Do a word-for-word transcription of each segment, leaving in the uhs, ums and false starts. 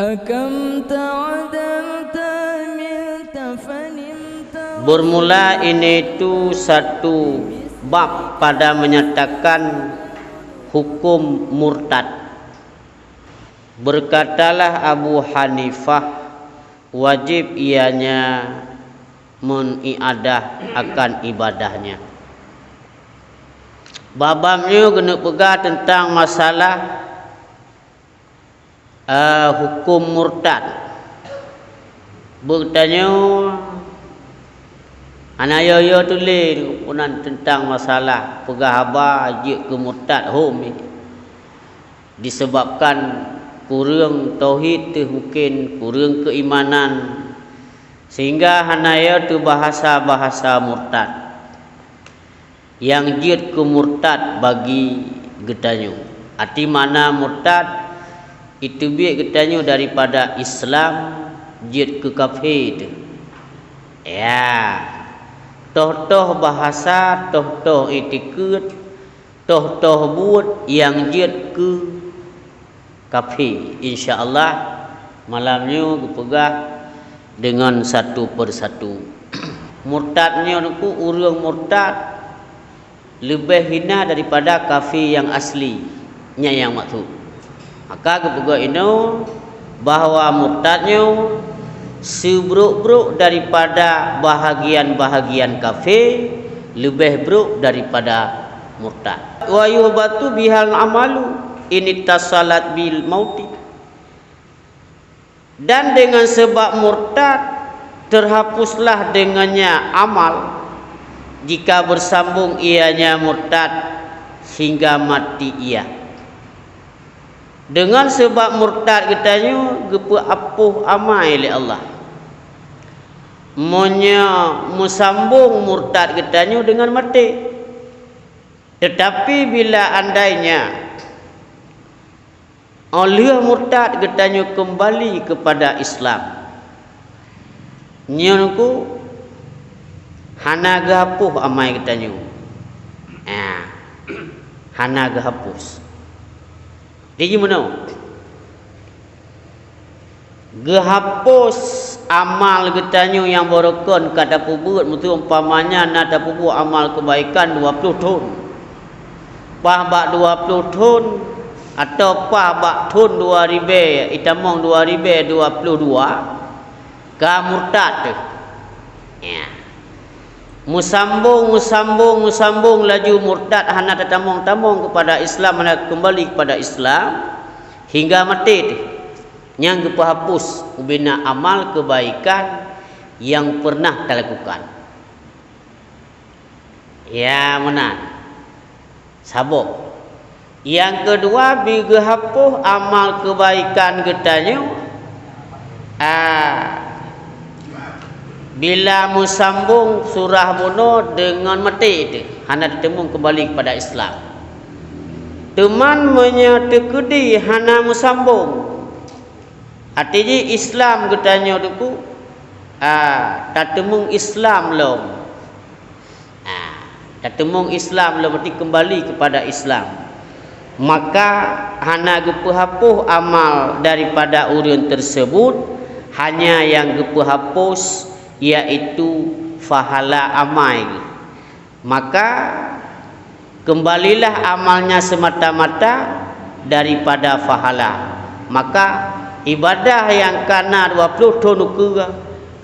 حكمت عدلت عملت فنمت. Bermula ini tu satu bab pada menyatakan hukum murtad. Berkatalah Abu Hanifah, wajib ianya meuiadah akan ibadahnya. Bab-bab nyoe geuneuk peugah teuntang masalah, eh, huköm murtad. Beutanyoe hana yo-yo tuléh keunan teuntang masalah peugah haba jeuet keu murtad hom. Disebabkan kureueng tauhid teuh mungken, kureueng keuimanan, sehingga hana yo teuh bahasa-bahasa murtad. Nyang jeuet keu murtad bagi geutanyoe. Arti makna murtad, iteubiet geutanyoe daripada Islam jeuet keu kafé teuh. Ya, toh-toh bahasa, toh-toh itikeuet, toh-toh buet nyang jeuet keu kafé. Insya Allah, malam nyoe geupeugah deungon satu persatu. Murtad nyoe Teungku, ureuëng murtad leubeh hina daripada kafé nyang asli. Nyan nyang maksud. Maka geupeugah inoe bahwa murtad nyoe seubrok-brok daripada bahagian-bahagian kafé, leubeh brok daripada murtad. Wa yuhbatu bihal amalu in ittasalat bil mauti. Dan dengan sebab murtad, terhapuslah dengannya amal, jika bersambung ianya murtad sehingga mati ia. Deungon sabab murtad geutanyoe geupeuapoh amai lé Allah. Meunyoe meusambong murtad geutanyoe deungon maté. Teutapi bila andainya óh lheueh murtad geutanyoe keumbali keupada Islam, nyoe Teungku hana geuhapus amai geutanyoe. Ah, hana geuhapus. Jadi meunoe, geuhapus amal geutanyoe nyang barokon ka tapeubuet, meuseumpamanya na tapeubuet amal keubaikan dua ploh thon. Paih bak dua ploh thon, atawa paih bak thon dua ribée, itamong dua ribée dua ploh dua, ka murtad teuh. Ya. Meusambong, meusambong, meusambong laju murtad hana tatamong-tamong keupada Islam, hana keumbali keupada Islam hingga maté teuh. Nyang geupeuhapus ubena amal keubaikan nyang peureunah talakukan. Ya, meunan. Saboh. Nyang keudua, beu geuhapus amal keubaikan geutanyoe, a, bila meusambong surah bunoe deungon maté teuh, hana teuteumong keumbali keupada Islam. Teuma meunyoe teukeudi hana meusambong, arti jih Islam geutanyoe Teungku, a, tateumong Islam lom. Ha, tateumong Islam lom, berarti keumbali keupada Islam. Maka hana geupeuhapus amal daripada ureuëng teuseubut, hanya nyang geupeuhapus yaitu pahala amai. Maka keumbalilah amalnya seumata-mata daripada pahala. Maka ibadah nyang ka na dua ploh thon ukeue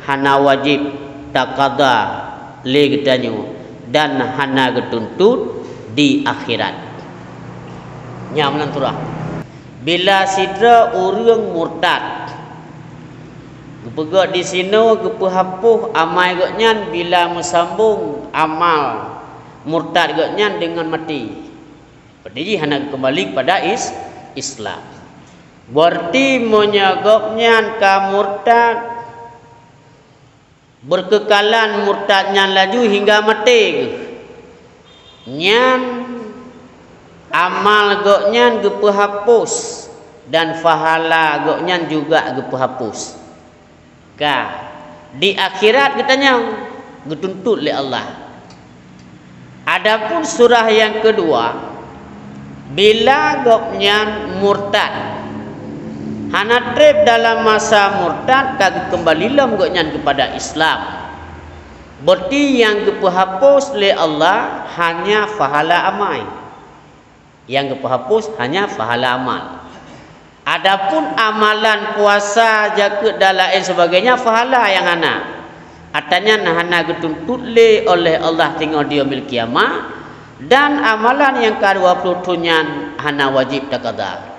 hana wajéb taqadha lé geutanyoe dan hana geutuntot di akhirat. Nyan meunan surah. Bila sidroe ureuëng murtad, geupeugah disinoe geupeuhapus amai gobnyan bila meusambong amal murtad gobnyan deungon maté. Berarti jih hana geukeumbali keupada is-, Islam. Berarti meunyoe gobnyan ka murtad, beukeukalan murtad nyan laju hingga maté geuh, nyan amal gobnyan geupeuhapus dan pahala gobnyan juga geupeuhapus. Ka, di akhirat geutanyoe geutuntot lé Allah. Adapun surah nyang keudua, bila gobnyan murtad, Hana treb dalam masa murtad ka geukeumbali lom gobnyan keupada Islam. Berarti nyang geupeuhapus lé Allah hanya pahala amai. Nyang geupeuhapus hanya pahala amal. Adapun amalan puasa, jakeuet dan laén sebagainya, pahala nyang hana. Ata nyan hana geutuntot lé oleh Allah singoh di Yaumil Qiyamah, dan amalan nyang ka dua ploh thon nyan hana wajéb taqadha.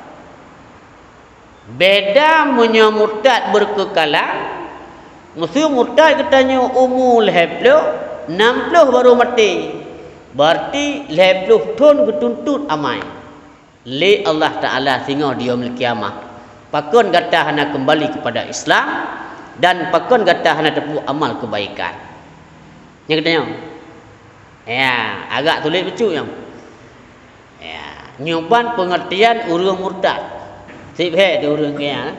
Beda meunyoe murtad beukeukalan, meuseu murtad geutanyoe umu lhée ploh, nam ploh barô maté, berarti lhée ploh thon geutuntot amai lé Allah Taala singoh di Yaumil Qiyamah. Pakon gata hana keumbali keupada Islam, dan pakon gata hana tapeubuet amal keubaikan? Nyang geutanyoe. Ya, agak sulet bacut nyoe. Ya, nyoe ban peungeurtian ureuëng murtad. Seb hék di ureuëng nyan.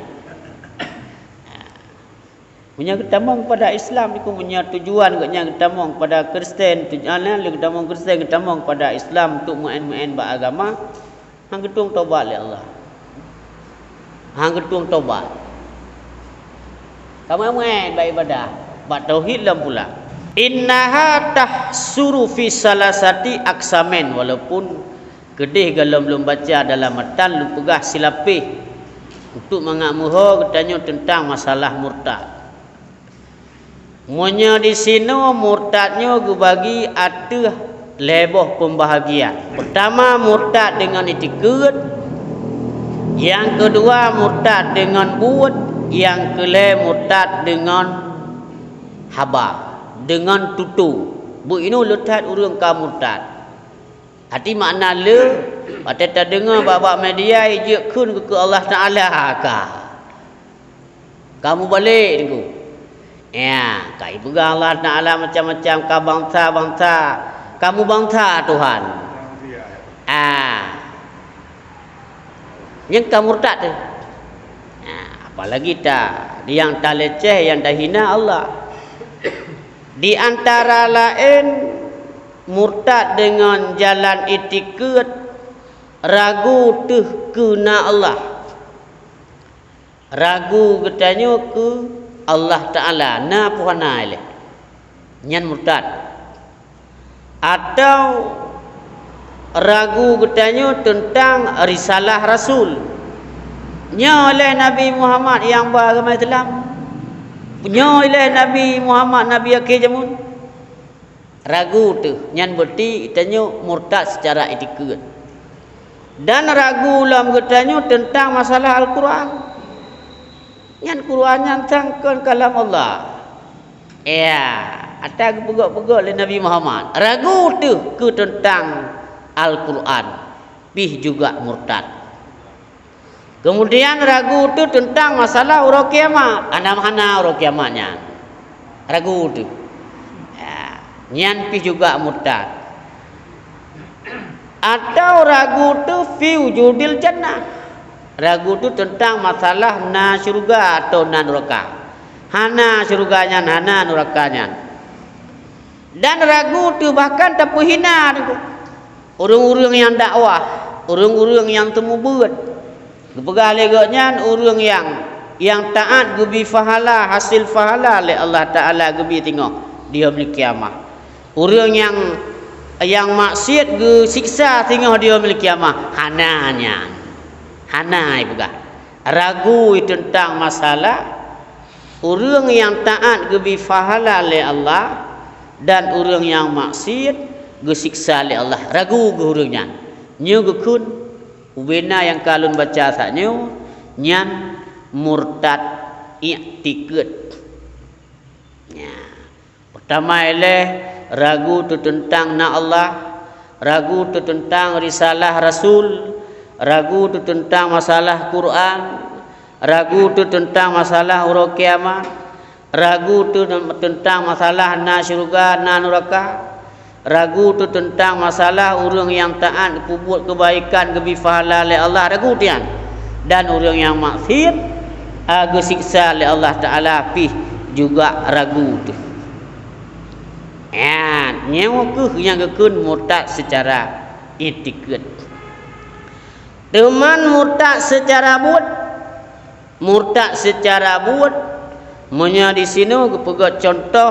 Meunyoe geutamong pada Islam, iku meunyoe tujuan geuhnyan geutamong pada Kristen, tujuan nyan lé geutamong Kristen, geutamong pada Islam untuk meu'en-meu'en bak agama, han geutueng tobat lé Allah. Han geutueng tobat. Ka meu'en-meu'en bak ibadah, bak tauhid lom pula. Innaha tahsuru fi salasati aqsamin, walaupun keudeh gohlom lôn baca dalam matan lôn peugah silapéh untuk mangat meuho geutanyoe teuntang masalah murtad. Meunyoe disinoe murtad nyoe geubagi ateueh lhée boh peumbahagian. Peurtama murtad deungon itikeuet, nyang keudua murtad deungon buet, nyang keulhée murtad deungon haba, deungon tutoe. Beuinoe le that ureuëng ka murtad. Arti makna le, watée tadeungoe bak-bak media, ijeuet kheun keu Allah Taala ka. Ka mubalek teungku. Ya, ka ipeugah Allah Taala macam-macam, ka bansa-bansa, ka mubansa Tuhan. Ah. Nyang ka murtad teuh. Nah, apalagi ta, nyang taleceh, nyang tahina Allah. Di antara laén murtad deungon jalan itikeuet, ragu teuh keu na Allah. Ragu geutanyoe keu Allah Taala na peue hana ilée, nyan murtad. Atau ragu geutanyoe teuntang risalah rasul. Nyoe lé Nabi Muhammad nyang ba agama Islam? Nyoe lé Nabi Muhammad nabi akhé jameun? Ragu teuh, nyan berarti tanyoe murtad secara itikeuet. Dan ragu lom geutanyoe teuntang masalah Al-Qur'an. Nyan Qur'an nyan sang kon kalam Allah. Ya, ata geupeugét-peugét lé Nabi Muhammad. Ragu teuh keu teuntang Al-Qur'an, pih juga murtad. Kemudian ragu teuh teuntang masalah uroe kiamat. Hana-hana uroe kiamat nyan. Ragu teuh. Ya, nyan pih juga murtad. Atau ragu teuh fi wujudil jannah. Ragu teuh teuntang masalah na syeuruga atau na nuraka. Hana syeuruga nyan, hana nuraka nyan. Dan ragu teuh bahkan tapeuhina teuh. Ureuëng-ureuëng nyang dakwah, ureuëng-ureuëng nyang teumeubeuet. Geupeugah lé gobnyan ureuëng nyang, nyang taát geubi pahala, hasé pahala lé Allah Taala geubi singoh di yaumil qiyamah. Ureuëng nyang, nyang maksiet geusiksa singoh di yaumil qiyamah. Hana nyan. Hana ipeugah. Ragu teuntang masalah ureuëng nyang taát geubi pahala lé Allah dan ureuëng nyang maksiet geusiksa lé Allah. Ragu geuh ureuëng nyan. Nyoe geukheun ubena nyang ka lôn baca saat nyoe, nyan murtad iktikeuet. Nya. Peutama ilée, ragu teuh teuntang na Allah, ragu teuh teuntang risalah rasul, ragu teuh teuntang masalah Quran, ragu teuh teuntang masalah uroe kiamat, ragu teuh teuntang masalah na syeuruga, na nuraka, ragu teuh teuntang masalah ureuëng nyang taát peubuet keubaikan geubi pahala lé Allah, ragu teuh nyan. Dan ureuëng nyang maksiet, a, geusiksa lé Allah Taala pih juga ragu teuh. Nyan, nyoe kheueh nyang geukheun murtad seucara iktikeuet. Teuman murtad seucara buet, Murtad seucara buet, meunyoe di sinoe geupeugah contoh,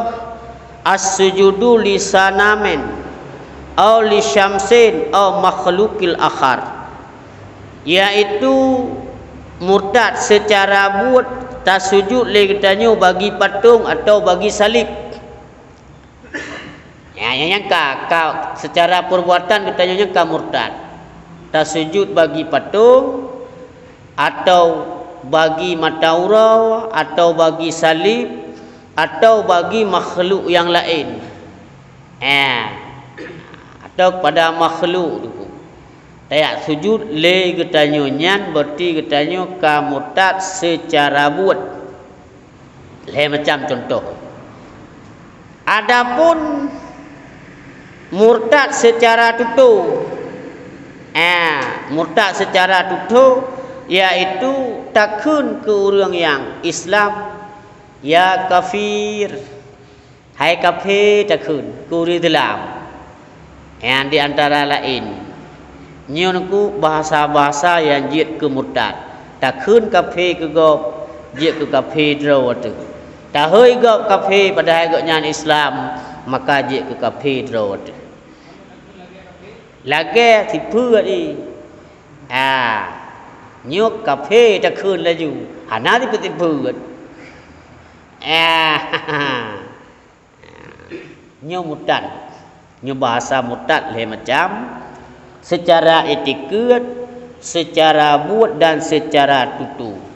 as-sujudu li sanamin, au li syamsin, au makhlukil akhar. Yaitu murtad seucara buet, tasujut lé geutanyoe bagi patong atau bagi salib. Ya, nyang ka, ka seucara peurbuatan geutanyoe nyang ka murtad. Tasujut bagi patong, atau bagi mata uroe, atau bagi salib, atau bagi makhluk nyang laén. Eh, atau kepada makhluk tu. Tajak sujut lé geutanyoe nyan, berarti geutanyoe ka murtad seucara buet. Lhée macam contoh. Adapun murtad seucara tutoe, eh, murtad seucara tutoe, yaitu takheun keu ureuëng nyang Islam, "Ya kafir." Hai kafé takheun keu ureuëng Islam. Nyang di antara laén, nyoe keuh bahasa-bahasa nyang jeuet keu murtad. Takheun kafé keu gob, jeuet keu kafé droe teuh. Tahôi gob kafé padahai gobnyan Islam, maka jeuet keu kafé droe teuh. Lagée sifeuet jih. Ah, nyoe kafé takheun laju, hana sifeuet-sifeuet. Ah, nyoe murtad. Nyoe bahasa murtad lhée macam, seucara itikeuet, seucara buet dan seucara tutoe.